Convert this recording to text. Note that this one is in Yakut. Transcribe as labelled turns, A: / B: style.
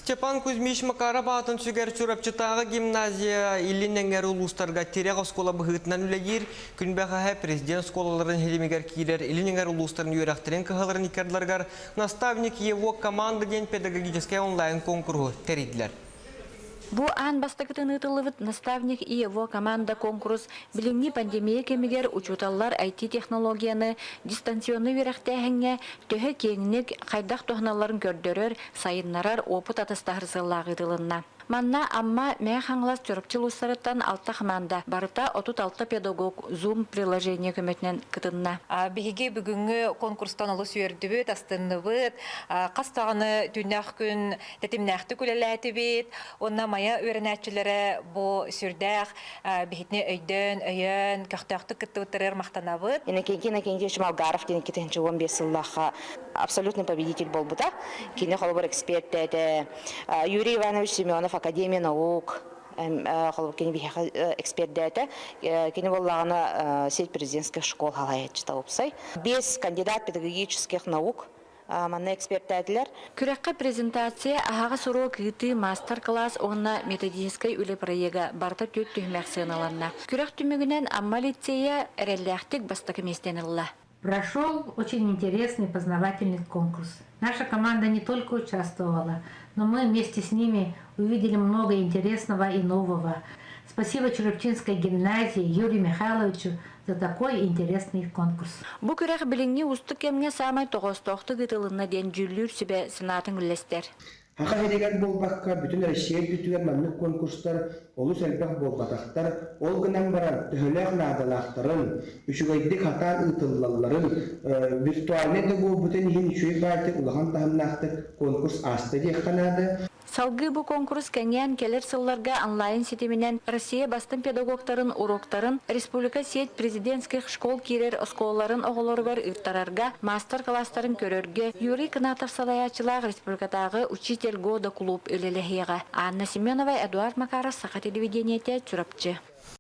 A: Степан Кузьмич Макаров аатын сүгэр Чурапчытааҕы гимназия Илин эҥэр улуустарга тирэх оскуола быһыытынан үлэлиир. Күн бэҕэһээ президент оскуолаларын илимигэр киирэр Илин эҥэр улуустарын үөрэхтэрин кыһаларын иккардыларыгар «Наставник его команда» диэн педагогическай онлайн-куонкуруһу тэрийдилэр.
B: Бу аан бастакытын ыытыллыбыт «Наставник и его команда» конкурс билиҥҥи пандемия кэмигэр учууталлар IT-технологияны дистанционнай үөрэхтээһиҥҥэ төһө киэҥник, хайдах туһаналларын көрдөрөр, сайыннарар уопут атастаһар сыаллаах ыытылынна. Манна Амма, Мэҥэ Хаҥалас, Чурапчы улуустарыттан алта хамаанда, барыта 36 педагог Zoom приложение көмөтүнэн кытынна.
C: Биһиги бүгүҥҥү конкурстан олус үөрдүбүт, астынныбыт. Хас даҕаны түүннээх күн тэтимнээхтик үлэлээтибит. Уонна Майа үөрэнээччилэрэ бу сүрдээх биһитини өйдөөн, өйөөн, көхтөөхтүк кыттыбыттарыгар махтанабыт.
D: Иннокентий Иннокентьевич Малгаров диэн 2015 сыллаахха абсолютный победитель буолбута. Кини холобур эксперт этэ. Юрий Иванович Семенов Академия наук холобур кини биһиэхэ экспердээтэ. Кини буоллаҕына сеть президентских школ салайааччыта уопсай. Биэс кандидат педагогических наук манна экспертээтилэр.
B: Күрэххэ презентация, аһаҕас уруок ыытыы, маастар-кылаас уонна методическай үлэ проега барыта түөрт түһүмэх сыаналанна. Күрэх түмүгүнэн Амма лицейэ эрэллээхтик бастакы миэстэни ылла.
E: Прошел очень интересный познавательный конкурс. Наша команда не только участвовала, но мы вместе с ними увидели много интересного и нового. Спасибо Чурапчинской гимназии Юрию Михайловичу за такой интересный конкурс.
B: Бу күрэх билиҥҥи уустук кэмҥэ саамай тоҕоостоохтук ыытылынна диэн дьүүллүүр сүбэ санаатын үллэстэр.
F: Саха сиригэр буолбакка, бүтүн Россия үрдүтүгэр маннык конкурстар олус элбэх буолбатахтар, ол гынан баран, төһөлөөх наадалаахтарын, үчүгэйдик хатаан ыытыллалларын, виртуальнай да буолбутун иһин үчүгэй баайдык улахан таһымнаахтык конкурс ааста диэххэ наада.
B: Салгыы бу куонкурус кэҥээн, кэлэр сылларга онлайн ситиминэн Россия бастыҥ педагогтарын уруоктарын республика сеть президентских школ киирэр оскуолаларын оҕолоругар ыыттарарга, маастар-кылаастарын көрөргө Юрий Кынатов салайааччылаах республикатааҕы Учитель года клуб үлэлэһиэҕэ. Анна Семенова, Эдуард Макаров, Саха телевидениетэ, Чурапчы.